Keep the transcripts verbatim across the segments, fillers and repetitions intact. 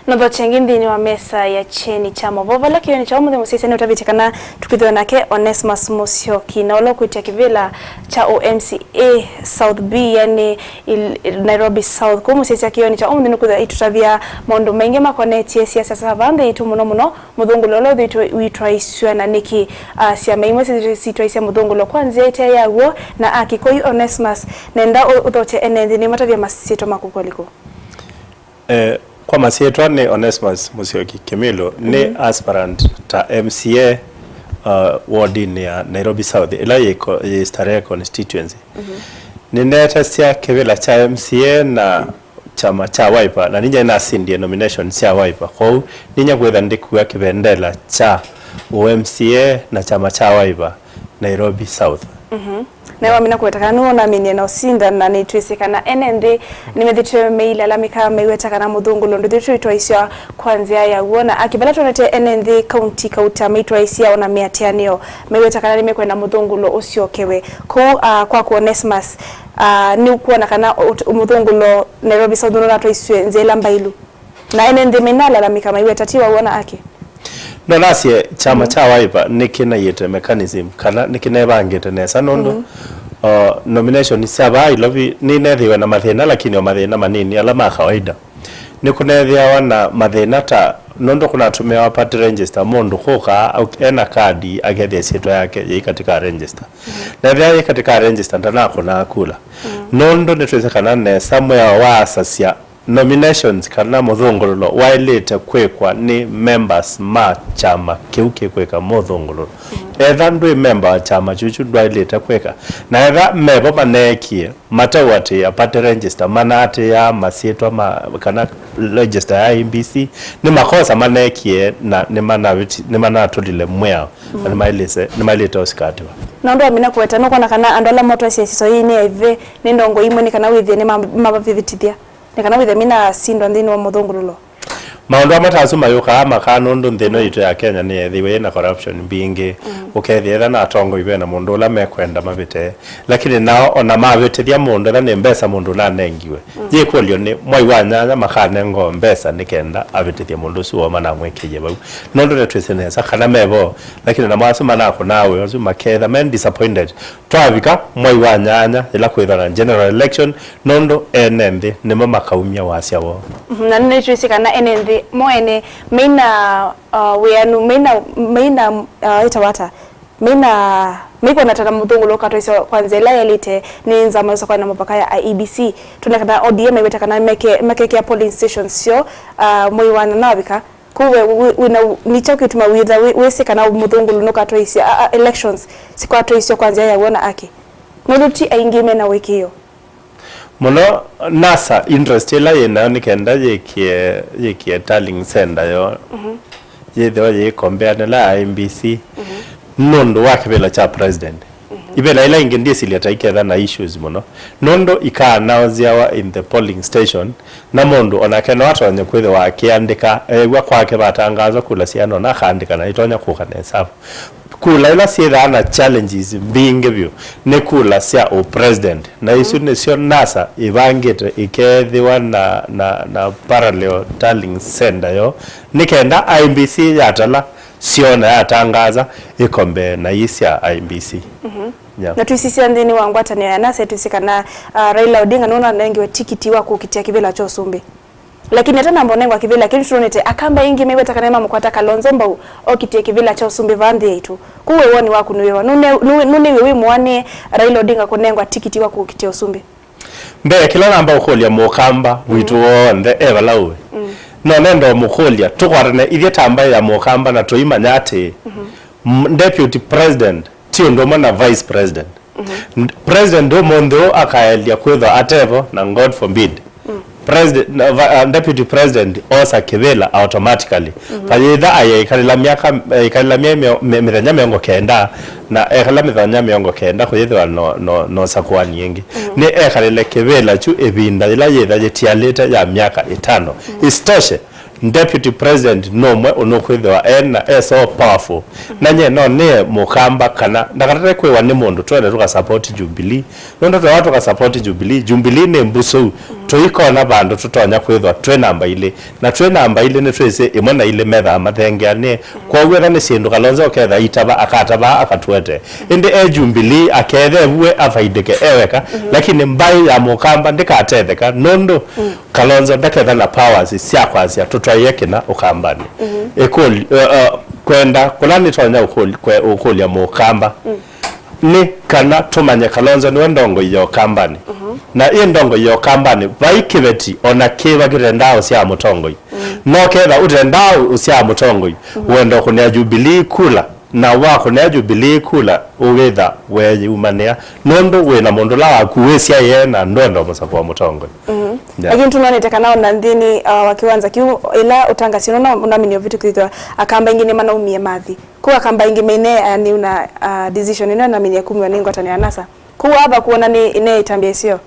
Na thokya ĩngĩ nthĩnĩ wa mesa ya kyeni kya maũvoo, vala kĩonĩ kya ũmũnthĩ mũsyaĩĩsya nĩ ũtavĩtye kana tũkwĩthĩwa nake Onesmus Musyoki, na ũla ũkwĩtya kĩvĩla kya O M C A South B, yani il-, Nairobi South. Kũu mũsyaĩĩsya kĩonĩ kya ũmũnthĩ nĩkwĩthĩwa itũtavya maũndũ maingĩ makonetye siasa sya vaa nthĩ yitũ, mũno mũno mũthũngũlo ũla ũthĩtwe wĩtwaĩsw'a na nĩkĩ, ah, syama imwe syĩthĩtwe syĩtwaĩsya mũthũngũlo kwa nzĩa ĩte ya w'o, na Akikũyũ. Onesmus, nenda ũ-, ũthokye ene nthĩ nĩmatavya masyĩtwa maku kwelĩ kũu. Eh, kwa masyĩtwa nĩ Onesmus Musyoki Kĩmĩlũ, nĩ aspirant ta M C A, uh, wardinĩ ya Nairobi South, ĩla yĩ ko-, yĩ Starehe constituency. Nĩnetasya kĩvĩla kya M C A na kyama kya Wiper, na ninyie nasindie nomination sya Wiper. Kwoou ninyie kwĩtha ndĩkua kĩvendela kya O M C A na kyama kya Wiper Nairobi South. Na wamina kũweta kana nĩwe ũnaminie na ũsinda, na nĩtwĩsĩ kana ene nthĩ nĩmethĩtwe meilalamĩka maiweta kana mũthũngũlo ndũthĩtwe ũitwaĩsya kwa nzĩa ya w'o, na Aki, vala twonete ene nthĩ kaunti kauta maitwaĩsya ona mĩatĩanĩo maiweta kana nĩmekwenda mũthũngũlo ũsyokewe. Kũu, ah, kwaku Onesmus, ah, nĩũkwona kana ũt-, mũthũngũlo Nairobi South nũnatwaisye nzĩa ĩla mbailu? Na ene nthĩ mainalalamĩka maiweta ti wa w'o na Aki? No nasye kyama kya Wiper nĩkĩnaiĩte mechanism kana nĩkĩnevangĩte nesa nũndũ, uh, nomination sya vaa Nairobi nĩnethĩiwe na mathĩna, lakini o mathĩna manini ala ma kawaida. Nĩkũnethĩawa na mathĩna ta nũndũ kũnatũmĩawa party register, mũndũ kũka au-, ena kadi akethĩa syĩtwa yake yĩ katika register. Na ethĩa yĩ katika register ndanakũnaa kula. Nũndũ nĩtwĩsĩ kana nesa mwĩao wa asasya nominations kana mũthũngũlũlo waĩlĩte kwĩkwa nĩ members ma kyama kĩu kĩkwĩka mũthũngũlũlo. Etha ndwĩ memba wa kyama kyuchu ndwaĩlĩte kwĩka. Na etha mevo maneekie mateũatĩĩa party register, manaatĩĩaa masyĩtwa ma, kana register ya I E B C, nĩ makosa maneekie na nĩmanavĩti-, nĩmanatũlile mwĩao na nĩmaĩlĩse-, nĩmaĩlĩte ũsikatiwa. Na ũndũ wamina kũweta, nũkwona kana andũ ala motwaisye ĩsĩso yĩĩ nĩ aĩve, nĩ ndongo imwe, nĩ kana wĩthĩe nĩma-, mavĩvĩtĩthya, nĩ kana wĩthĩe minasindwa nthĩnĩ wa mũthũngũlũlo? Maũndũ amwe ta asu mayũkaa makaa nũndũ nthĩ ĩno yitũ ya Kenya nĩyeethĩiwe yĩna corruption mbingĩ. Ũkethĩa etha na atongoi vena mũndũ ũla mekwenda mavĩte, lakini nao ona mavĩtĩthya mũndũ, etha nĩ mbesa mũndũ ũnanengiwe, yĩkũlyo nĩ mwai wa nyanya makanengwa mbesa nĩ kenda avĩtĩthye mũndũ ũsu woo manamwĩkĩie vau. Nũndũ nĩtwĩsĩ nesa kana me vo, lakini namo asu manakũnaa wĩa ũsu maketha me disappointed twavika mwai wa nyanya, ĩla kwĩthwa na general election, nũndũ ene nthĩ nĩmo makaumya wasya woo. Mhm, na nĩtwĩsĩ kana ene nthĩ mo ene maina, uh, wĩanu, maina, maina, uh, ĩtawa ata? Maina, maikwona ta na mũthũngũlũ ũkatwaisya kwa nzĩa ĩla yaĩlĩte nĩ nzama ĩsokoe na mavaka ya I E B C. Twone kana O D M maiweta kana meke-, makekĩa polling stations syoo, uh, mwei wa nyanya wavika. Kũu we, we, wĩna, nĩ kyaũ kĩtuma wĩtha wĩ-, wĩsĩ kana mũthũngũlũ nũkatwaisya, a, a, elections sikwatwaisyo kwa nzĩa ya w'o na aki? Nũndũ ti aingĩ mena wĩkĩĩo. Mũno NASA interest ĩla yĩ nayo nĩ kenda yĩkie, yĩkie tallying center yoo yĩthĩwa yĩkombeanĩla ya I E B C nũndũ wa kĩvĩla kya president. Ivĩla ila ingĩ ndyĩsilya ta iketha na issues mũno nũndũ ikaanaũnzĩawa in the polling station, na mũndũ onake no atonye kwĩthĩwa akĩandĩka, ew'a kwake vatangaaswa kula siana, ona akaandĩka na itonya kũka na ĩsavu. Kula ila syĩthaa na challenges mbingĩ vyũ nĩ kula sya ũ president, na isu nĩsyo NASA ĩvangĩte ĩkeethĩwa na, na, na parallel tallying center yoo nĩ kenda I E B C yatala syoo na yatangaasa ĩkombe na ii sya I E B C. Yeah. Na twisisya nthĩnĩ wa ngwatanĩo ya NASA, twĩsĩ kana, ah, Raila Odinga nũnanengiwe tikiti wa kũkitĩa kĩvĩla kya ũsumbĩ. Lakini atanamba ũnengwa kĩvĩla kĩu, nĩtwonete Akamba aingĩ maiweta kana mamũkwata Kalonzo Mbau okitĩe kĩvĩla kya ũsumbĩ vaa nthĩ yaitũ. Kũu we woni waku nĩ wĩva? Nũne-, nũ-, nũnĩw'e wĩ mũanĩe Raila Odinga kũnengwa tikiti wa kũkitĩa ũsumbĩ? Mbee, kĩla namba ũkũlya Mũkamba witũ w'onthe e vala ũĩ. No nenda ũmũkũlya, tũkwatane ithyĩ ta mbaĩ ya Mũkamba na tũimanya atĩ m-, deputy president ti ũndũ ũmwe na vice president. N-, president ũmũnthĩ ũũ akaelya kwĩthwa atevo, na God forbid. President, na va-, uh, deputy president osa kĩvĩla automatically. Vayĩtha ayĩkalĩla myaka, ĩkalĩla mye-, mye-, mye-, mĩthenya mĩongo kenda, na ekala mĩthenya mĩongo kenda kũyĩthĩwa no, no, no sakuani ĩngĩ. Nĩ ekalĩle kĩvĩla kyu ĩvinda yĩla yĩtha yĩtialĩte ya myaka ĩtano. Isitoshe, deputy president nũmwe ũnũkwĩthĩwa ena, e so powerful. Na nye no nĩe Mũkamba kana ndakatate kwĩwa nĩ mũndũ twende tũkasapoti Jubilee. Nũndũ twewa tũkasapoti Jubilee, Jubilee nĩ mbusũu. Tũikona vandũ tũtonya kwĩthwa twĩ namba ilĩ, na twĩ namba ilĩ nĩtwĩsĩ ĩmwe na ilĩ methaa mathengeanĩe. Kwoou etha nĩ syĩndũ Kalonzo ũketha itava, akatavaa akatũetee. Ĩndĩ e Jubilee aketha evuwe afaidĩke e weka, lakini mbaĩ ya Mũkamba ndĩkatetheka nũndũ Kalonzo ndaketha na powers sya kwasya tũtwaĩe kĩna Ũkambanĩ. Ĩkũl-, uh, uh, kwenda kũla nĩtonya ũkũl-, kwe-, ũkũlya Mũkamba nĩ kana tũmanye Kalonzo nĩwe ndongoi ya Ũkambanĩ. Na ĩ ndongoi ya Ũkambanĩ, vai kĩveti ona kĩva kĩtendaa ũsyaa mũtongoi. No ketha ũtendaa ũsyaa mũtongoi, wenda ũkũnĩa Jubilee kula, na wakũnĩa Jubilee kula, ũwĩtha weeyĩumanĩa, nũndũ wĩ na mũndũ ũla waku wĩsyaĩe na ndwenda ũmũsakũa mũtongoi. Yeah. Lakini tũnonete kana ona nthĩnĩ, uh, wa kĩwanza kĩu, ĩla ũtangasi ũno no ũnamini ũvĩtũkĩthwa, Akamba aingĩ nĩmanaumie mathi. Kũu Akamba aingĩ maineanĩu na, uh, decision ĩno naminie kumiwa nĩ ngwatanĩo ya NASA. Kũu ava kuona nĩ ine itambya isio.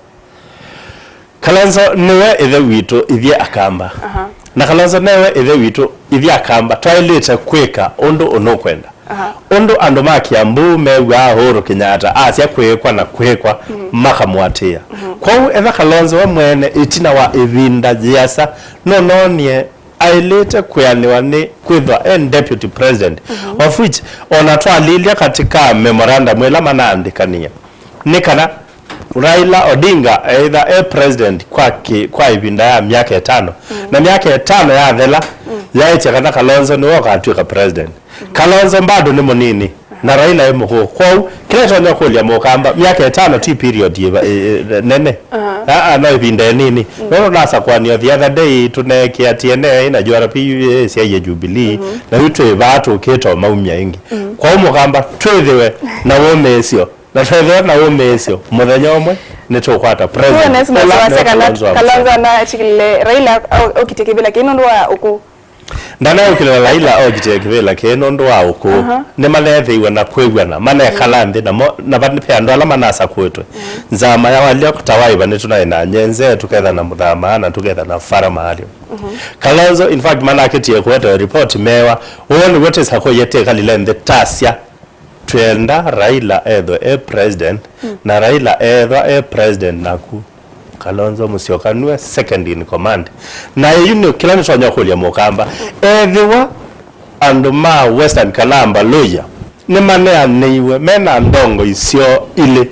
Kalonzo nĩwe ĩthe witũ ithyĩ Akamba. Aha. Na Kalonzo newe ĩthe witũ ithyĩ Akamba. Twaĩlĩte kwĩka ũndũ ũnũkwenda. Aha. Ũndũ andũ ma Kiambu mew'aa Uhuru Kenyatta asya kwĩkwa na kwĩkwa, makamũatĩĩa. Kwoou etha Kalonzo we mwene ĩtina wa ĩvinda yĩasa nũnoonie aĩlĩte kwĩanĩwa nĩ kwĩthwa e deputy president, of which ona twalilya katika memorandum ĩla manaandĩkanie nĩ kana Raila Odinga either e president kwa ki-, kwa ĩvinda ya myaka ĩtano, na myaka ĩtano yathela, yaĩtye kana Kalonzo nĩwe ũkatw'ĩka president. Kalonzo bado nĩ mũnini, na Raila e mũkũũ. Kwoou, kĩla ĩtonya kũlya Mũkamba, myaka ĩtano ti period yĩva, ĩ, ĩ, nene. Aa, no ĩvinda ĩnini. Nũndũ nasakũanio the other day, tũneekĩa T N A na U R P U A syaie Jubilee, na yu twĩ vaa tũkĩte o maumya ĩngĩ. Kwoou Mũkamba, twĩthĩwe na wũmĩĩsyo, na twethĩwa na wũmĩĩsyo, mũthenya ũmwe nĩtũkwata president. Kwoou Onesmus ũla wasya nĩwe kana Kalonzo wa Kalonzo Musyoka. Anatikilile Raila o-, okitye kĩvĩla kĩĩ nũndũ wa ũkũũ. Ndanaũkĩlĩla Raila okitĩe kĩvĩla kĩĩ nũndũ wa ũkũũ. Aha. Nĩmaneethĩiwe na kwĩw'ana, manekala nthĩ namo, na va-, ve andũ ala manasakũĩtwe. Nzama ya walya ta Wiper nĩtũnaĩ na Nyenze, tũketha na Mũthama, na tũketha na Fara Maalim. Kalonzo, in fact, manakĩtie kũete report mewa, ũũ nĩw'o tĩsakũie tĩkalile nthĩ tasya. Twĩenda Raila ethwe e president, na Raila ethwa e president naku, Kalonzo Musyoka nue second in command. Na yu nĩ kĩla nĩtonya kũlya Mũkamba. Ethĩwa andũ ma Western kana Ambaluya nĩmaneanĩiwe mena ndongo isyo ilĩ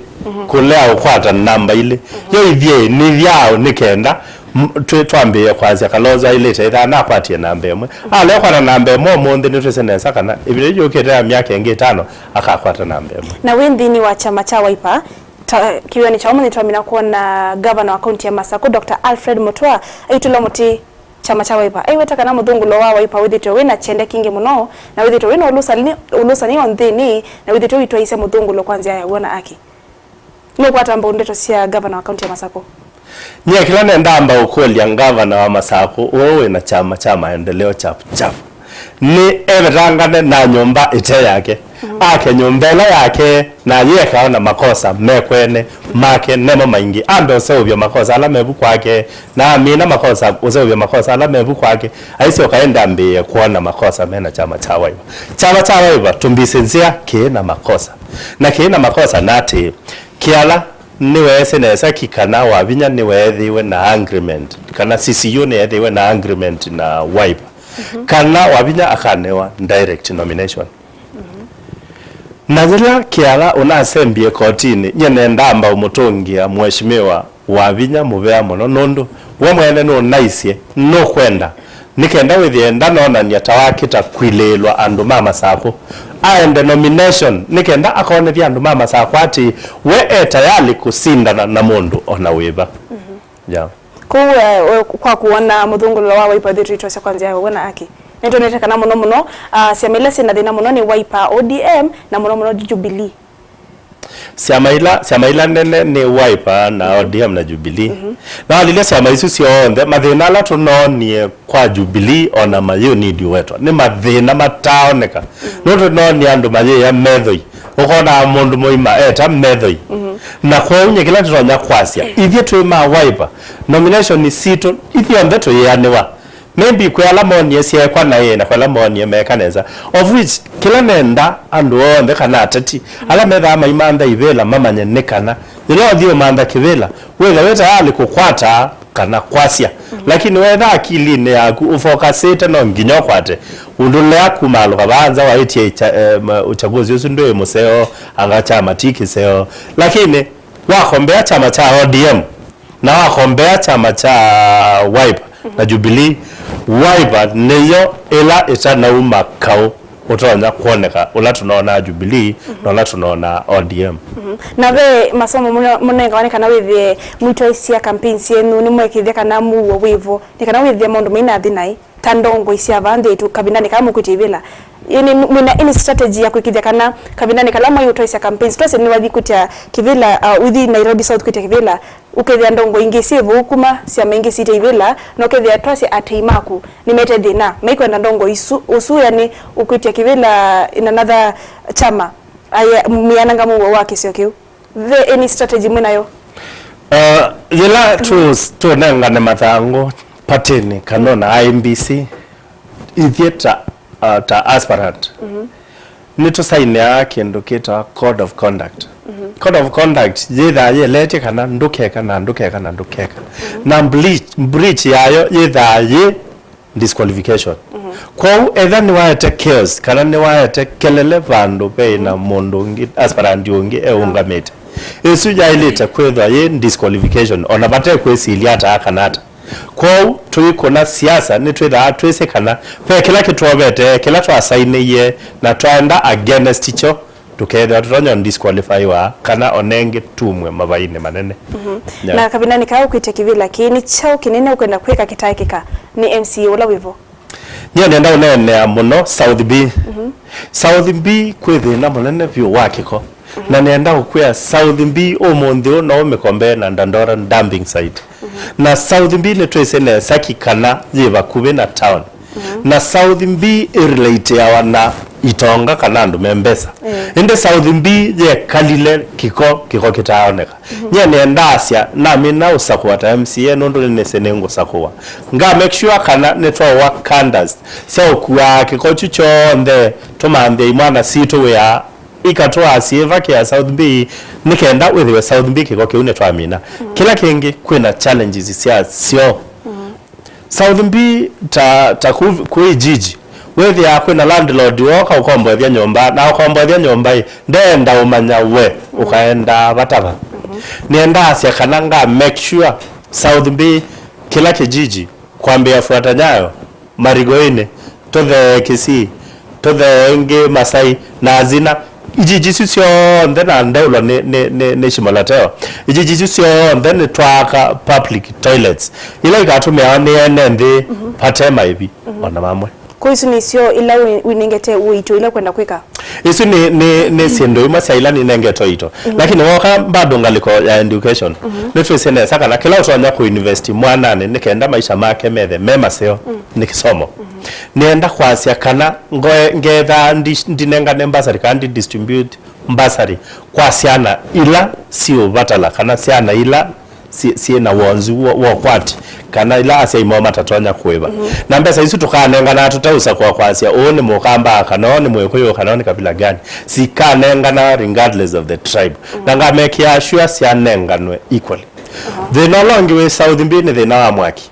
kũlea ũkwata namba ilĩ, yo ithyĩ nĩ vyaũ nĩ kenda M-, twĩ-, twambĩĩe kwasya Kalonzo ailĩte ĩtha anakwatie namba ĩmwe. Alea kwata namba ĩmwe ũmũnthĩ, nĩtwĩsĩ nesa kana ĩvinda yĩu yũkĩte ya myaka ĩngĩ ĩtano, akakwata namba ĩmwe. Na wĩ nthĩnĩ wa kyama kya Wiper, ta kĩw'anĩ kya ũmũnthĩ twamina kwona ngavana wa kaunti ya Masakũ, Doctor Alfred Mutua, aitũla mũtĩ kyama kya Wiper. Aiweta kana mũthũngũlo wa Wiper wĩthĩtwe wĩ na kyende kingĩ mũno, na wĩthĩtwe wĩ na ũlũsani, ũlũsani o nthĩnĩ, na wĩthĩtwe ũitwaĩĩsya mũthũngũlo kwa nzĩa ya w'o na aki. Nũkwata mbau ndeto sya ngavana wa kaunti ya Masakũ? Nyie kĩla nendaa mbau kũlya ngavana wa Masakũ ũũ wĩ na kyama kya maendeleo Chap Chap nĩ evetangane na nyũmba ĩte yake. Ake nyũmba ĩla yake, na yĩekawa na makosa mekwene make nemo maingĩ. Ambe ũseũvya makosa ala mevu kwake, na amina makosa, ũseũvya makosa ala mevu kwake. Aisyoka ende ambĩĩe kwona makosa mena kyama kya Wiper. Kyama kya Wiper tũmbisĩ nzĩa kĩĩ na makosa. Na kĩĩ na makosa na atĩĩ, Kĩala nĩweesĩ nesa ki kana Wavinya nĩweethĩiwe na agreement, kana C C U nĩyeethĩiwe na agreement na Wiper, kana Wavinya akanewa direct nomination. Na yĩla Kĩala ũnasembie kotinĩ, nyie nendaa mbau mũtũngĩa Mheshimiwa Wavinya mũvea mũno, nũndũ we mwene nũnaisye nũkwenda, nĩ kenda wĩthĩe ndanonany'a ta wakĩta kwilĩĩlwa andũ ma Masakũ. Aende nomination nĩ kenda akonethya andũ ma Masakũ atĩ we e tayali kũsindana na mũndũ o na wĩva. Yeah. Kwoou, eh, we, kwa kũona mũthũngũlũlo wa Wiper ũthĩtwe ũitwasya kwa nzĩa ya w'o na aki, nĩtwonete kana mũno mũno, ah, syama ila syĩ na thĩna mũno nĩ Wiper, O D M, na mũno mũno Jubilee. Syama ila, syama ila nene nĩ Wiper na O D M na Jubilee. Na walilya syama isu syonthe, mathĩna ala tũnoonie kwa Jubilee o na mayĩũnidi wetwa nĩ mathĩna mataaoneka. Nũndũ tũnoonie andũ mayĩya methoi. Ũkonaa mũndũ mũima eta methoi. Na kwoou nyie kĩla tũtonya kwasya, ithyĩ twĩ ma Wiper, nomination sitũ ithyonthe tũyĩanĩwa. Maybe kwĩ ala moonie syeekwa naĩ na kwĩ ala moonie meeka nesa, of which kĩla nenda andũ onthe kana ateti ala methaa maimantha ivĩla mamanye nĩ kana yĩla ũthi ũmantha kĩvĩla, wĩtha wĩ tayali kũkwata kana kwasya. Lakini wetha akilinĩ yaku ũfokasĩte, no nginya ũkwate ũndũ lea kumaalũka vaa nza waĩtye icha-, eh, ma-, uchaguzi ũsu ndwĩ mũseo, anga kyama ti kĩseo. Lakini wakombea kyama kya O D M na wakombea kyama kya Wiper na Jubilee, Wiper nĩyo ĩla ĩtanauma kaũ ũtonya kwoneka ũla tũnoonaa Jubilee na ũla tũnoonaa O D M. Na ve masomo mũne-, mũnengawa nĩ kana wĩthĩe mwĩtwaisya campaigns yenyu nĩmwekĩthya kana mũuo wĩvo, nĩ kana wĩthĩe maũndũ mainathi naĩ, ta ndongoi sya vaa nthĩ itũ kavindanĩ kala mũkwĩtya ivĩla. Ĩnĩ mwĩna any strategy ya kwĩkĩthya kana kavindanĩ kala mwai ũtwaisya campaigns, twasye nĩwathi kwĩtya kĩvĩla, uh, ũthi Nairobi South kwĩtya kĩvĩla, ũkethĩa ndongo ingĩ syĩ vau kuma syama ingĩ sitya ivĩla, na ũkethĩa twasye atei maku nĩmete thĩna, maikwenda ndongo isu, ũsu yani ũkwĩtya kĩvĩla in another chama, aya, mĩananga mũuo wa kĩsio kĩu. Ve any strategy mwĩ nayo? Uh, yĩla tũ-, tũnengane mathangũ patĩnĩ kana na I E B C, ithyĩ ta, uh, ta aspirant, nĩtũsainĩaa kĩndũ kĩtawa code of conduct. Code of conduct yĩthaa yĩletye kana ndũkeka na ndũkeka na ndũkeka. Na breach, breach yayo yĩthaa yĩ disqualification. Kwoou etha nĩwaete chaos kana nĩwaete kelele vandũ ve na mũndũ ũngĩ, aspirant ũngĩ eũngamĩte, ĩsu yaĩlĩte kwĩthwa yĩ disqualification, ona vate kwĩsilya ata kana ata. Kwoou tũikũna siasa nĩtwĩthaa twĩsĩ kana ve kĩla kĩtwovete, kĩla twasainĩie na twaenda against kyo, tũkeethĩwa tũtonya disqualifywa kana ona ĩngĩ tumwe mavainĩ manene. Yeah. Na kavindanĩ kaa ũkwĩtya kĩvĩla kĩĩ, nĩ kyaũ kĩnene ũkwenda kwĩka kĩtaekĩka nĩ M C A ũla wĩvo? Nyie nĩenda ũneenea mũno South B. South B kwĩ thĩna mũnene vyũ wa kĩko. Na nĩenda ũkwĩa South B ũmũnthĩ ũũ no ũmĩkombee na Dandora dumping site. Na South B nĩtwĩsĩ nesa ki kana yĩ vakuvĩ na town. Na South B ĩrelateawa na itonga kana andũ me mbesa. Ĩndĩ South B yekalile kĩko, kĩko kĩtaaoneka. Nyie nĩendaasya namina ũsakũa ta M C A nũndũ nĩnĩsĩ nĩngũsakũwa. Nga make sure kana nĩtwaũa candas sya ũkuaa kĩko kyu kyonthe, tũmanthĩa imwana sitũ wĩa, ikatũaa syĩva kĩa South B, nĩ kenda wĩthĩwe South B kĩko kĩu nĩtwamina. Kĩla kĩngĩ, kwĩna challenges syasyo. South B ta, ta ku, kwĩ ijiji, wĩthĩaa kwĩna landlord wooka ũkomboethya nyũmba, na ũkomboethya nyũmba ĩ, ndeenda ũmanya we ũkaendaa vata va. Nĩendaasya kana nga make sure South B kĩla kĩjiji, kwambĩa Fuata Nyayo, Marigoini, tũthee Kisii, tũthee ĩngĩ Masai, na Azina. Ijiji isu syonthe na ndeũlwa nĩ, nĩ, nĩ, nĩ Shimo la Tewa. Ijiji isu syonthe nĩtwaaka public toilets ila ikatũmĩawa nĩ ene nthĩ vate maĩvi ona mamwe. Kwa isu nĩsyo ila wĩ-, wĩnengete ũito ila ũkwenda kwĩka? Isu nĩ, nĩ, nĩ syĩndũ imwe sya ila ninengetwe ũito. Lakini woka bado ngalĩko ya education, nĩtwĩsĩ nesa kana kĩla ũtonya kũinvesti mwananĩ nĩ kenda maisha make methe me maseo nĩ kĩsomo. Nĩenda kwasya kana ngoe, ngethaa ndi-, ndinengane mbasari kana ndi distribute mbasari kwa syana ila siũvatala kana syana ila syĩ, syĩ na wonzu wa, wa ũkwati, kana ila asyai moo matatonya kũĩva. Na mbesa isu tũkanengana tũteũsakũa kwasya ũũ nĩ Mũkamba, kana ũũ nĩ Mwĩkũyũ, kana ũũ nĩ kabila gani. Sikanengana regardless of the tribe. Na ngamekĩa sure syanenganwe equally. Thĩna ũla ũngĩ wĩ South B nĩ thĩna wa mwaki.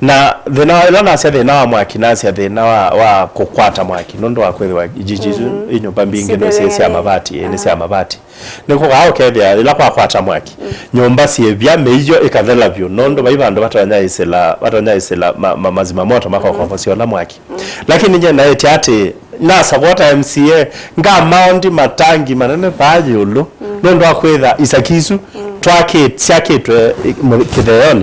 Na thĩna wa, ĩla nasya thĩna wa mwaki, nasya thĩna wa, wa kũkwata mwaki, nũndũ wa kwĩthĩwa ijiji isu i nyũmba mbingĩ nĩ syĩ sya mavati, ĩ, nĩ sya mavati. Nĩkũkaa ũkethĩa yĩla kwakwata mwaki, nyũmba syĩvya, mĩio ĩkathela vyũ, nũndũ vai vandũ vatonya ĩsĩla, vatonya ĩsĩla ma, ma, mazima moto makokomosya ũla mwaki. Lakini nyie naĩtye atĩ, nasakũa ta M C A, nga mount matangi manene vaa ĩũlũ, nũndũ wa kwĩtha isaki isu twakĩ-, syakĩtwe, ĩ, mũ-, kĩtheonĩ.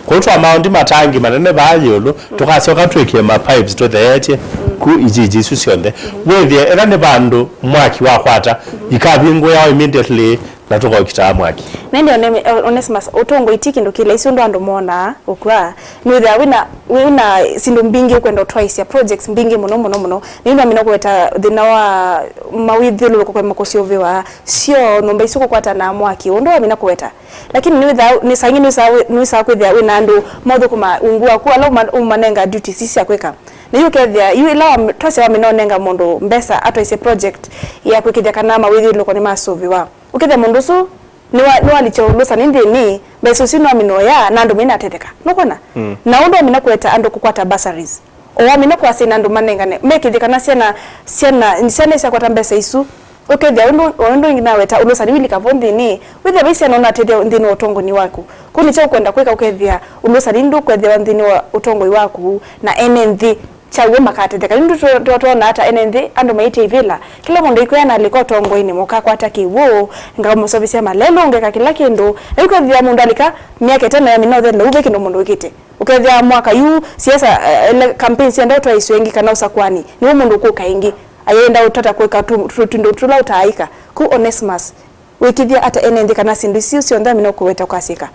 Kũu twa mount matangi manene vaa ĩũlũ, tũkasyoka twĩkĩe ma pipes tũtheetye ku ijiji isu syonthe. Wĩthĩe, ĩla nĩ vandũ mwaki wakwata, ikavingũĩawa immediately na tũkokitaa mwaki. Na ĩndĩ One-, Onesimus, ũtũngũi ti kĩndũ kĩ laisi ũndũ andũ monaa ũkw'a. Nĩwĩthĩawa wĩna, wĩna syĩndũ mbingĩ ũkwenda ũtwaĩsya, projects mbingĩ mũno, mũno, mũno. Nĩwamina kũweta thĩna wa mawĩthyũlũlũko kũema kũsũvĩwa, syo nyũmba isu kũkwata na mwaki, ũndũ wamina kũweta. Lakini nĩwĩthaa, nĩ saa ingĩ nĩwĩsaa, nĩwĩsaa kwĩthĩa wĩna andũ maũthũkũma ungu waku, ala ũma-, ũmanenga duties sya kwĩka. Na yu ũkethĩa, yu ĩla wa-, twasya wamina ũnenga mũndũ mbesa atwaisye project ya kwĩkĩthya kana mawĩthyũlũlũko nĩmasũvĩwa. Ũkethĩa mũndũ ũsu Nĩwa- nĩwalikya ũlũsani nthĩnĩ, mbesa isu nĩwamina ũya na andũ mainatetheka. Nũkwona? Mm. Na ũndũ wamina kũeta andũ kũkwata bursaries, o wamina kũasaina andũ manengane, mekĩthye kana syana, syana, syana isyakwata mbesa isu, ũkethĩa ũndũ, ũndũ ĩngĩ naweta ũlũsani wilika vo nthĩnĩ, wĩthĩa vai syana ũnatethya nthĩnĩ wa ũtongoni waku. Kũu nĩ kyaũ ũkwenda kwĩka ũkethĩa ũlũsani ndũkwethĩwa nthĩnĩ wa ũtongoi waku na ene nthĩ? Kyaw'o makatetheka. Nũndũ tũ- tũ- twona ata ene nthĩ andũ maitĩivĩla. Kĩla mũndũ aikwĩa nalika ũtongoinĩ, mũkakwata kĩw'ũ, ngamũseũvĩsya malelũ, ngeka kĩla kĩndũ. Na yu kwĩthĩa mũndũ alika myaka ĩtano yamina ũthela, ũu ve kĩndũ mũndũ wĩkĩte. Ũkethĩa mwaka yu siasa, eh, ele- campaign syenda ũtwaĩsw'e ĩngĩ kana ũsakwani, nĩw'o mũndũ ũkũka ĩngĩ. Ayenda ũtata kwĩka tu- tu- tũndũ tũla ũtaaĩka. Ku Onesmus, wĩkĩthya ata ene nthĩ kana syĩndũ isu syonthe amina kũweta ũkasyĩka?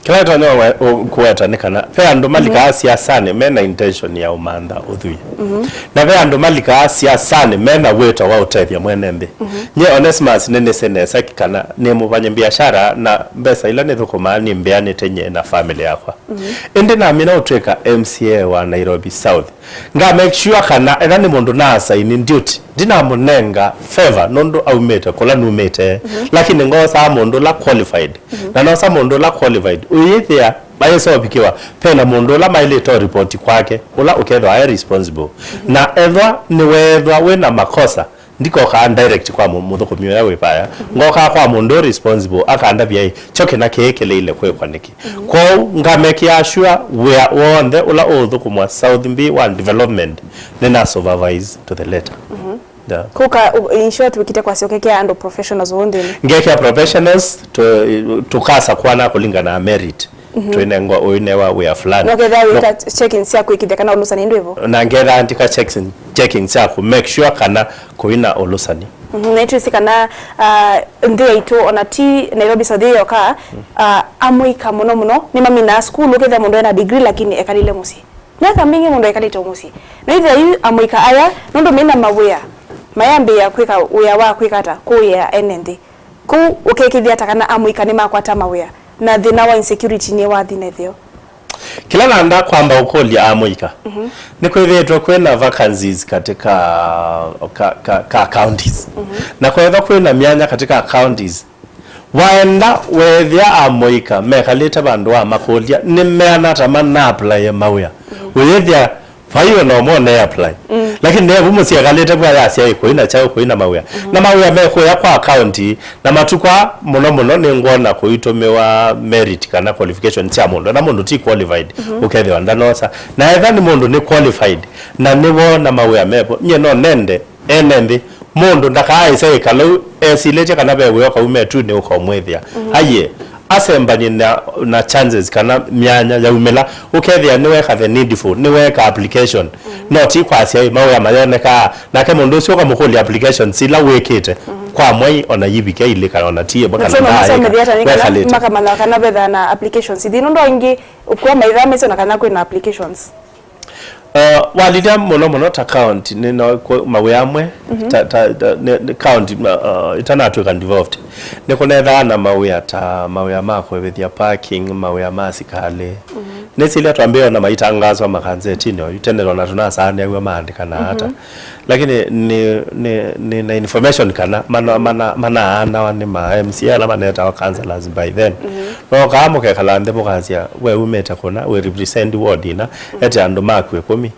Kĩla ĩtonya we- ũ- kũweta nĩ kana ve andũ malikaa siasanĩ me na intention ya ũmantha ũthwii. Na ve andũ malikaa siasanĩ me na wĩto wa ũtethya mwene nthĩ. Nyie Onesmus nĩnĩsĩ nesa kana nĩ mũvany'a biashara na mbesa ila nĩthũkũmaa nĩmbĩanĩte nyie na family yakwa. Ĩndĩ namina ũtw'ĩka M C A wa Nairobi South, nga make sure kana etha nĩ mũndũ na assign duty, ndinamũnenga favor nũndũ aumĩte kũla numĩte, lakini ngosaa mũndũ ũla qualified. Na nosa mũndũ ũla qualified, ũyĩthĩa mayĩsa ũvikĩwa, pena mũndũ ũla maĩlĩte ũripoti kwake, ũla ũkethwa e responsible. Na ethwa nĩweethwa wĩna makosa, ndikokaa direct kwa mũ- mũthũkũmi ũya wĩ vaya, ngokaa kwa mũndũ responsible akandavya, ĩ, kyo kĩna kĩĩ kĩleile kwĩkwa nĩkĩ? Kwoou ngamekĩa sure wĩa w'onthe ũla ũũthũkũmwa South B one development nĩna supervise to the letter. Yeah. Kũka, u- in short, wĩkĩte kwasya ũkekea andũ professionals ũũ nthĩnĩ? Ngekĩa professionals, tũ- tũkasakwana kũlingana na merit. Twĩnengwa ũinewa wĩa fulani. No kethĩa wĩka checking sya kwĩkĩthya kana ũlũsani ndwĩvo. Na ngethaa ndika checking, checking sya ku make sure kana kũina ũlũsani. Na itwĩsĩ kana, ah, nthĩ yaitũ ona ti Nairobi South yoka, ah, amũika mũno mũno nĩmaminaa sukulu, ũkethĩa mũndũ ena degree lakini ekalile mũsyĩ. Myaka mingĩ mũndũ ekalĩte o mũsyĩ. Na ithĩa yu amũika aya, nũndũ mena mawĩa, mayambĩĩa kwĩka wĩa wa kwĩka ata, kũĩĩa ene nthĩ. Kũu ũkekĩthya ata kana amũika nĩmakwata mawĩa, na thĩna wa insecurity nĩ wathi na ĩtheo? Kĩla nanda kwamba ũkũlya amũika, nĩkwĩthĩĩtwe kwĩna vacancies katika ka, ka, ka counties. Na kwethwa kwĩna myanya katika counties, waenda weethĩa amũika mekalĩte vandũ wa makũlya nĩmeana ata mana apply mawĩa. Ũyĩthĩa vai ona ũmwe ũne apply. Lakini nevu mũsyĩ ekalĩte vua yasya ĩ kũina kyaũ, kũina mawĩa. Na mawĩa me kũya kwa county, na matukũ aa mũno mũno nĩngwona kũitũmĩwa merit kana qualification sya mũndũ. Ethwa mũndũ ti qualified, ũkethĩwa ndanosa. Na ethwa nĩ mũndũ nĩ qualified, na nĩwoona mawĩa mevo, nyie no nende ene nthĩ, mũndũ ndakaaĩse ĩkala ũu esilĩtye kana ve wĩa ũkauma ĩtunĩ ũkaũmwĩthĩa. Aiee, asembany'e na, na chances kana myanya yaumĩla, ũkethĩa nĩweka the needful, nĩweeka application. No ti kwasya ĩ mawĩa mayonekaa, nake mũndũ ũsu ũkamũkũlya applications ila wĩkĩte kwa mwei ona yivike ilĩ kana ona ti ĩmwe kana ndaa ĩka wekalĩte. Makamanya kana vethaa na applications ithi nũndũ aingĩ ũkua maithaa mesĩ ona kana kwĩna applications. Uh, walilya mũno mũno ta county, nĩ no kũ- mawĩa amwe, ta, ta, ta, nĩ, nĩ county, uh, itanatwĩka devolved, nĩkũnethaa na mawĩa ta mawĩa ma kũĩvĩthya parking, mawĩa ma asikalĩ. Nĩsilya twambĩĩe ona maitangaswa makanzetinĩ oyu, tene ona tũnasaanĩaw'a maandĩkana ata. Lakini nĩ, nĩ, nĩ na information kana mana, mana, manaanawa nĩ ma M C A ala manetawa councillors by then. Nokaa mũkekala nthĩ mũkasya, we umĩte kũna, we represent ward ĩna, ete andũ maku ĩkũmi.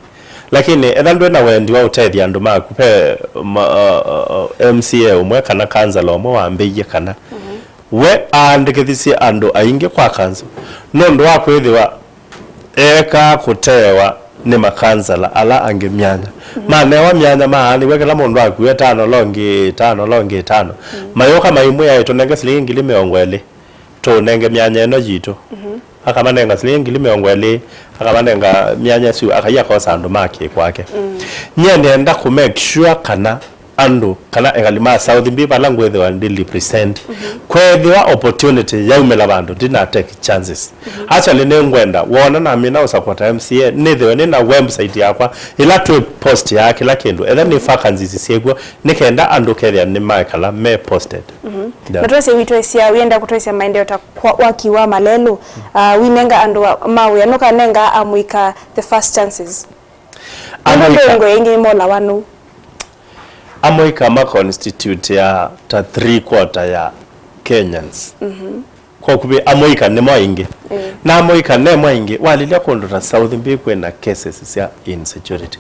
Lakini etha ndwĩ na wendi wa ũtethya andũ maku, ve ma, uh, uh, uh, M C A ũmwe kana councillor ũmwe wambĩie kana we aandĩkĩthisye andũ aingĩ kwa council nũndũ wa kwĩthĩwa eekaa kũteewa nĩ makansala ala angĩ myanya. Manewa myanya maanĩw'e kĩla mũndũ akue tano longi tano longi tano. Mayũka maimwĩa, ĩ, tũnenge silingi ngili mĩongo ĩlĩ, tũnenge myanya ĩno yitũ. Akamanenga silingi ngili mĩongo ĩlĩ, akamanenga myanya ĩsu, akai akosa andũ ma kĩ kwake. Nyie nĩenda kũ make sure kana andũ kana ekali ma South Mbi vala ngwĩthĩwa ndi represent, kwethĩwa opportunity yaumĩla vandũ ndina take chances. Actually nĩngwenda wona namina ũsakũa ta M C A nĩthĩwe nĩ na website yakwa ĩla twĩ post ya kĩla kĩndũ, etha nĩ vacancies syĩkw'o, nĩ kenda andũ kethĩa nĩmaekala me posted. Yeah. Na twese witũ ĩsya wĩenda kũtwesya maendeeo ta kwa waki wa malelũ, ah, winenga andũ a- ma wĩa, nũkanenga amũika the first chances. Andũ amũika- ndũngwe ĩngĩ molawa nũu. Amũika ma constitute ya ta three quarter ya Kenyans. Kwa ũkuvĩ, amũika nĩmo aingĩ. Na amũika nemo aingĩ, walilya kũndũ ta South Mbii kwĩna cases sya insecurity.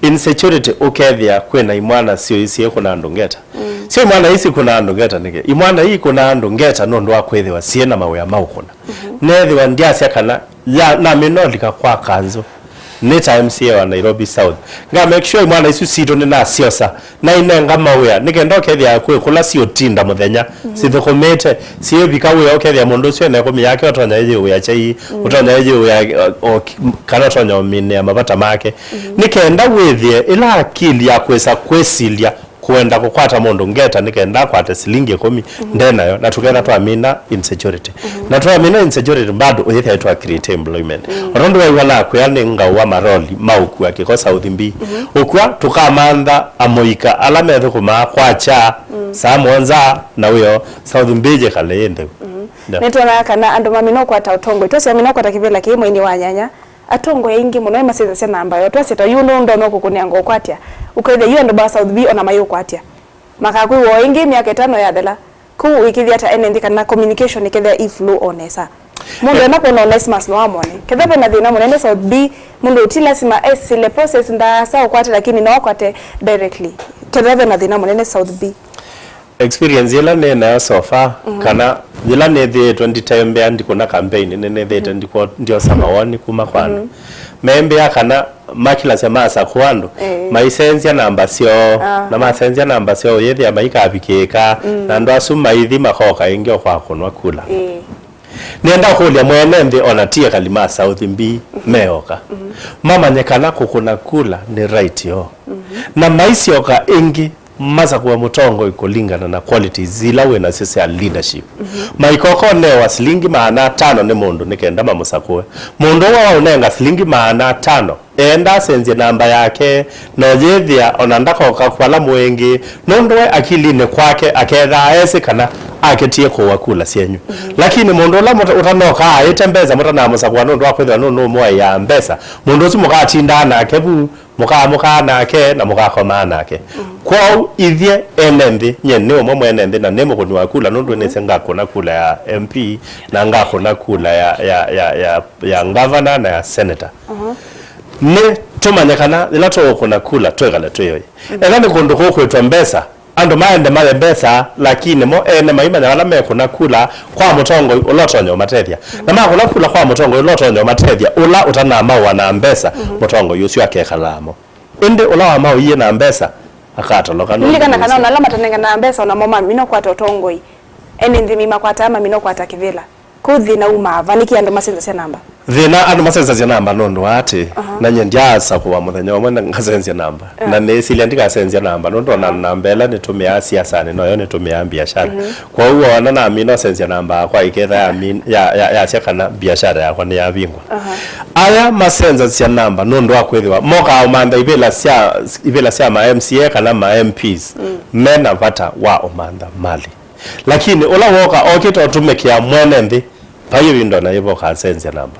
Insecurity ũkethĩa kwĩna imwana syũĩ syĩkũna andũ ngeta. Syo imwana ii sikũna andũ ngeta nĩkĩ? Imwana ii ikũna andũ ngeta nũndũ wa kwĩthĩwa syĩ na mawĩa ma ũkũna. Neethĩwa ndyasya kana ya, namina ũlika kwa kanzũ, nĩ ta M C A wa Nairobi South, nga make sure imwana isu sitũ nĩnasyosa, nainenga mawĩa, nĩ kenda ũkethĩa kwĩ kũla siũtinda mũthenya sithũkũmĩte, siĩvika wĩa, ũkethĩa mũndũ ũsu ena ĩkũmi yake ũtonya ĩyĩ wĩa kyai, ũtonya ĩyĩ wĩa, o, o, ki-, kana ũtonya ũminĩa mavata make. Nĩ kenda wĩthĩe ĩla akili ya kwĩsa kwĩsilya kũenda kũkwata mũndũ ngeta nĩ kenda akwate silingi ĩkũmi nde nayo, na tũketha twamina insecurity. Na twamina insecurity, bado ũyĩthĩa twa create employment. O tondũ waiwa nakwĩa nĩ ngau wa maroli ma ũkua kĩko South Mbii. Ũkua tũkamantha amũika ala methũkũmaa kwakya saa mũonza na wĩoo South Mbii yĩkale yĩ ntheu. Yeah. Nĩtwonaa kana andũ mamina ũkwata ũtongoi. Twasya mamina ũkwata kĩvĩla kĩĩ mweinĩ wa nyanya. Atongoi aingĩ mũno nĩmasenzasya namba yoo. Twasya ta yu nũndũ ndonya kũkũnenga ũkwatya, ũkethĩa yu andũ ma South Mbii ona mayũkwatya. Makakwĩw'a o ĩngĩ myaka ĩtano yathela. Kwoou wĩkĩthya ata ene nthĩ kana communication ĩkethĩa ĩ flow o nesa. Mũndũ enda kwona Onesmus no amwone. Kethĩa vena thĩna mũnene South Mbii, mũndũ ti lasima esĩle process ndaasa ũkwate, lakini no akwate directly. Kethĩa vena thĩna mũnene South Mbii. Experience ĩla nĩ nayo so far, kana yĩla nĩthĩĩtwe nditembea ndikũna campaign, nĩnĩthĩĩte ndikwo-, ndiosa mawoni kuma kwa andũ. Membĩa kana makilasya masakũa andũ, maisenzya namba syoo, na masenzya namba syoo, ũyĩthĩa maikavikĩĩka, na andũ asu maithi makoka ĩngĩ o kwa kũnwa kula. Nĩenda kũlya mwene nthĩ, ona ti ekali ma South Mbii meoka, mamanye kana kũkũna kula nĩ right yoo. Na maisyoka ĩngĩ, masakũe mũtongoi kũlingana na qualities ila wĩ nasyo sya leadership. Maikoko newa silingi maana atano nĩ mũndũ nĩ kenda mamũsakũe. Mũndũ ũla waũnenga silingi maana atano, eenda asenzye namba yake, na ũyĩthĩa ona ndakoka vala mwĩngĩ, nũndũ we akilinĩ kwake akethaa esĩ kana akĩtie kũũa kula syenyu. Lakini mũndũ ũla mũta-, ũtanokaa aĩte mbesa mũtanamũsakũa nũndũ wa kwĩthĩwa nũnũmũaĩaa mbesa, mũndũ ũsu mũkatindaa nake vu, mũkaamũkaa nake na mũkakomaa nake. Kwoou ithyĩ ene nthĩ, nyie nĩ ũmwe mwene nthĩ na nĩ mũkũni wa kula, nũndũ nĩsĩ ngakũna kula ya M P na ngakũna kula ya, ya, ya, ya, ya ngavana na ya senator. Nĩ tũmanye kana yĩla tũũkũna kula twĩkale twĩ oĩ. Ethĩwa nĩ kũndũ kũkwĩtwa mbesa, andũ maende maye mbesa, lakini mo ene maimanya vala mekũna kula kwa mũtongoi ũla ũtonya ũmatethya. Na makũna kula kwa mũtongoi ũla ũtonya ũmatethya, ũla ũtanamaũa na mbesa, mũtongoi ũsu akekalaa mo. Ĩndĩ ũla wamaũie na mbesa akatoloka nũndũ nĩlikana kana nĩsĩ ona ala matanenganaga mbesa onamo mamina ũkwata ũtongoi. Ene nthĩ mĩmakwataa mamina ũkwata kĩvĩla. Kũu thĩna umaa va? Nĩkĩ andũ masenzasya namba? Thĩna andũ masenzasya namba nũndũ wa atĩ, na nyie ndyaasakũa mũthenya ũmwe na ngasenzya namba. Na nĩĩsilya ndikasenzya namba nũndũ ona namba ĩla nĩtũmĩaa siasanĩ noyo nĩtũmĩaa mbiasyara. Kwoou ona namina ũsenzya namba yakwa ĩketha yamin-, ya, ya, yasya kana mbiasyara yakwa nĩyavingwa. Aya masenzasya namba nũndũ wa kwĩthĩwa mokaa ũmantha ivĩla sya, ivĩla sya ma M C A kana ma M Ps me na vata wa ũmantha mali. Lakini ũla woka okĩte ũtũmĩkĩa mwene nthĩ, vai ĩvinda ona yĩvo ũkasenzya namba.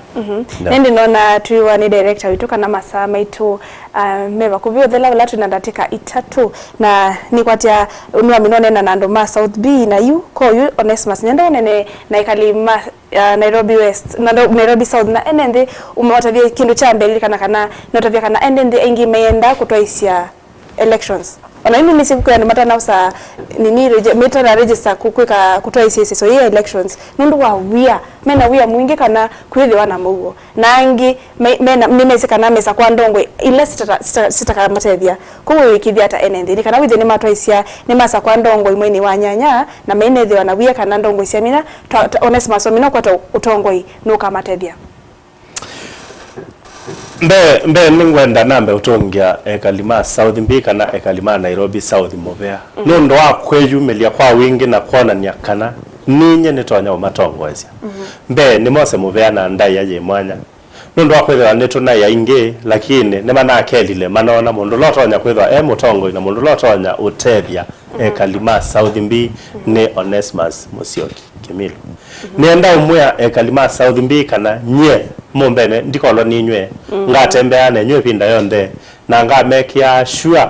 Na ĩndĩ nona twĩwa nĩ director witũ kana masaa maitũ, ah, me vakuvĩ ũthela, vala twĩ na ndatĩka itatũ, na nĩkwatya nĩwamina ũneena na andũ ma South B na yu, ko yu Onesmus, nenda ũnene na ekali ma, ah, Nairobi West, na Nairobi South, na ene nthĩ ũmatavye kĩndũ kya mbee, lilikana kana notavya kana ene nthĩ aingĩ mayenda kũtwaisya elections. Ona yu nĩnĩsĩ kwĩ andũ matanaũsa nini regi-, matana register ku-, kwĩka kũtwaisya ĩsesyo yĩ ya elections nũndũ wa wia, mena wia mwingĩ kana kwĩthĩwa na mũuo. Na angĩ me-, mena, nĩmesĩ kana mesa kwa ndongoi ila sitata-, sita-, sitakamatethya. Kwoou wĩkĩthya ata ene nthĩ? Nĩ kana wĩthĩe nĩmatwaisya, nĩmasa kwa ndongoi mweinĩ wa nyanya, na mainethĩwa na wia kana ndongoi syamina, twa-, twa-, Onesmus wamina ũkwata ũtongoi nũkamatethya. Mbee, mbee nĩngwenda nambe ũtũngĩa ekali ma South B kana ekali ma Nairobi South mũvea. Nũndũ wa kwĩyumĩlya kwa wingĩ na kwonany'a kana ninyie nĩtonya ũmatongoesya. Mbee nĩmose mũvea na ndaĩa yĩ mwanya. Nũndũ wa kwĩthĩwa nĩtũnaĩ aingĩ, lakini nĩmanakelile manoona mũndũ ũla ũtonya kwĩthwa e mũtongoi na mũndũ ũla ũtonya ũtethya ekali ma South B nĩ Onesmus Musyoki Kimilu. Nĩenda ũmwĩa ekali ma South B kana nyie mũmbene ndikolwa ninyw'e, ngatembeaa nenyu ĩvinda yonthe, na ngamekĩaa sure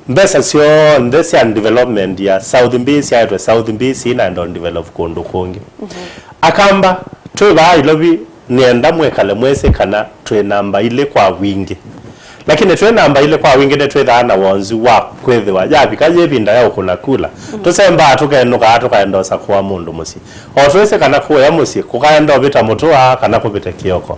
Mbesa syonthe sya development ya South Mbee syaetwe South Mbee, sinaenda develop kũndũ kũngĩ. Akamba, twĩ vaa Ilovi, nĩenda mwĩkale mwĩsĩ kana twĩ namba ilĩ kwa wingĩ. Lakini twĩ namba ilĩ kwa wingĩ nĩtwĩthaa na wonzu wa kwĩthĩwa yavika yĩ ĩvinda ya ũkũna kula, tũsembaa tũkenũkaa tũkaenda ũsakũa mũndũ mũsyĩ. O twĩsĩ kana kũya mũsyĩ kũkaenda ũvĩta mũtũa kana kũvĩte kĩoko.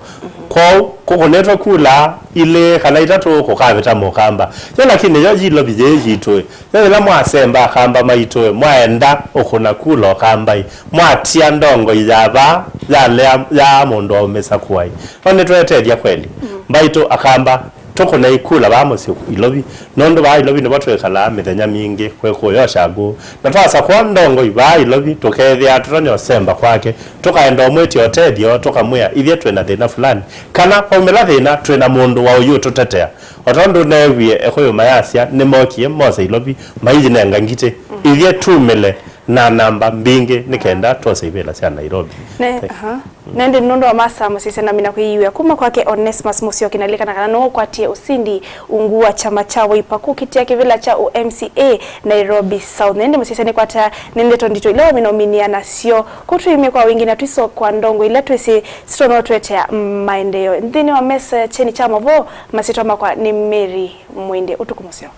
Kwoou, kũkũnĩtwe kula ilĩ kana itatũ kũkavĩta mũkamba. Yo lakini yo Ilovi yĩĩ yitũ-ĩ, yo yĩla mwasemba akamba maitũ-ĩ, mwaenda ũkũna kula ũkambai, mwatia ndongoi ya vaa yalea yaa mũndũ aũmĩsa kũai. No nĩtwetethya kweli? Mbaitũ akamba, tũkũnei kula vaa mũsyĩ Ilovi, nũndũ vaa Ilovi nĩvo twĩkalaa mĩthenya mingĩ kwĩ kũyosha ngũũ. Na twasakũa ndongoi vaa Ilovi, tũkeethĩa tũtonya ũsemba kwake, tũkaenda ũmwĩtya ũtethyo, tũkamwĩa, ithyĩ twĩ na thĩna fulani, kana vaumĩla thĩna, twĩ na mũndũ wa ũyũtũtetea. O tondũ neewie ekũyũ mayasya, nĩmookie mose Ilovi, maiyĩnenga ngitĩ, ithyĩ tumĩle na namba mbingĩ nĩ kenda twose ivĩla sya Nairobi. Ne, Thank you. Aha. Na ĩndĩ nũndũ wa masaa mũsisya namina kwĩiw'a kuma kwake Onesmus Musyoki, na lilikana kana nũũ ũkwatie ũsindi ungu wa kyama kya Wiper kũkitĩa kĩvĩla kya ũ M C A Nairobi South. Na ĩndĩ mũsisya nĩkwata nĩ ndeto ndito ila wamina ũminia nasyo. Kũtwĩimye kwa wingĩ na twiso kwa ndongo ila twĩsĩ sitono twetea maendeeo. Nthĩnĩ wa mesa kyeni kya mavoo, masyĩtwa makwa nĩ Mary Mwende. Ũtukũ mũseo.